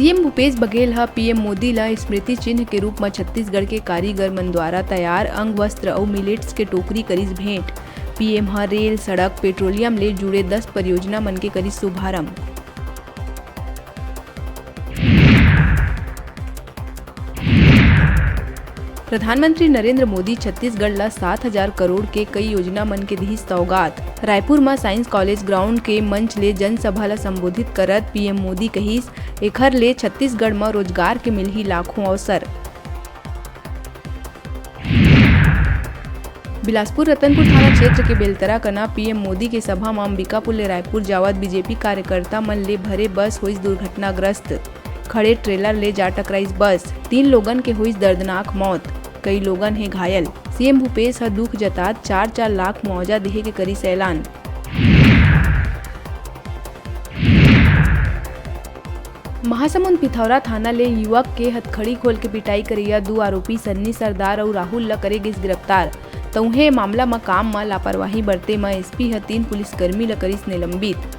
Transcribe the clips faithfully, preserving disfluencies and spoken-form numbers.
CM Bhupesh Baghel ह PM Modi ल स्मृति चिन्ह के रूप म छत्तीसगढ़ के कारीगर मन द्वारा तैयार अंग वस्त्र अउ मिलेट्स के टोकरी करिस भेंट। पीएम ह रेल, सड़क, पेट्रोलियम ले जुड़े दस परियोजना मन के करिस शुभारंभ। प्रधानमंत्री नरेंद्र मोदी छत्तीसगढ़ ल सात हजार करोड़ के कई योजना मन के दिहिस सौगात। रायपुर म साइंस कॉलेज ग्राउंड के मंच ले जनसभा ल संबोधित करत पीएम मोदी कहिस, एखर ले छत्तीसगढ़ म रोजगार के मिलही लाखों अवसर। बिलासपुर रतनपुर थाना क्षेत्र के बेलतरा कना पीएम मोदी के सभा म अंबिकापुर ले रायपुर जावत बीजेपी कार्यकर्ता मन ले भरे बस होइस दुर्घटनाग्रस्त। खड़े ट्रेलर ले जा टकराइस बस, तीन लोगन के होइस दर्दनाक मौत, कई लोगन हे घायल। सीएम भूपेश ह दुख जतात चार चार लाख मुआवजा देहे के करिस ऐलान। महासमुंद पिथौरा थाना ले युवक के हथकड़ी खोल के पिटाई करइया दू आरोपी सन्नी सरदार अउ राहुल ल करे गिस गिरफ्तार। त उहें, मामला म काम म लापरवाही बरते म एसपी ह तीन पुलिसकर्मी ल करिस निलंबित।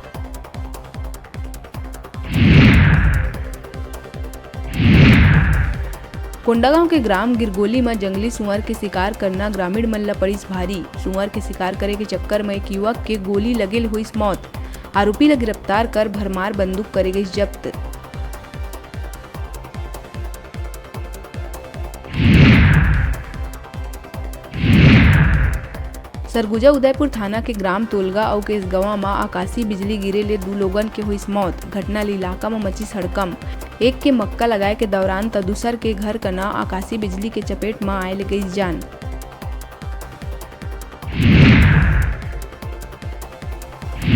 कोंडागांव के ग्राम गिरगोली म जंगली सुअर के शिकार करना ग्रामीण मन ल पड़िस भारी। सुअर के शिकार करे के चक्कर म एक युवक के गोली लगे ले होइस मौत। आरोपी ल गिरफ्तार कर भरमार बंदूक करे गइस जब्त। सरगुजा उदयपुर थाना के ग्राम तोलगा अउ केसगवा म आकाशीय बिजली गिरे ले दू लोगन के होइस मौत। घटना ले इलाका म मचिस हड़कंप। एक के मक्का लगाए के दौरान त दूसर के घर कना आकाशीय बिजली के चपेट म आए ले गइस जान।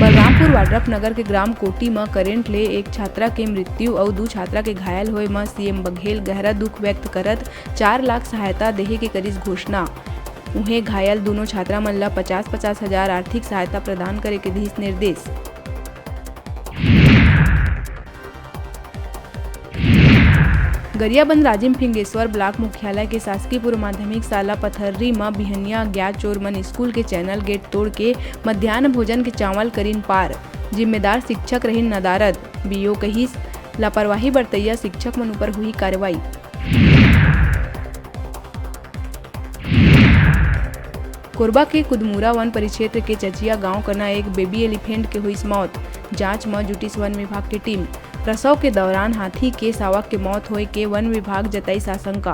बलरामपुर वाड्रफ नगर के ग्राम कोटी म करंट ले एक छात्रा के मृत्यु अउ दू छात्रा के घायल होए म सीएम बघेल गहरा दुख व्यक्त करत चार लाख सहायता देहे के करिस घोषणा। उहें, घायल दूनों छात्रा मन ल पचास पचास हजार आर्थिक सहायता प्रदान करे के दिहिस निर्देश। गरियाबंद राजिम फिंगेश्वर ब्लॉक मुख्यालय के शासकीय पूर्व माध्यमिक शाला पथर्री म बिहनिया अज्ञात चोर मन स्कूल के चैनल गेट तोड़ के मध्यान्ह भोजन के चावल करिन पार। जिम्मेदार शिक्षक रहिन नदारद। बीओ कहिस, लापरवाही बरतइया शिक्षक मन ऊपर होही कार्रवाई। कोरबा के कुदमुरा वन परिक्षेत्र के चचिया गांव कना एक बेबी एलिफेंट के होइस मौत। जांच म जुटिस वन विभाग के टीम। प्रसव के दौरान हाथी के सावक के मौत होए के वन विभाग जताइस आशंका।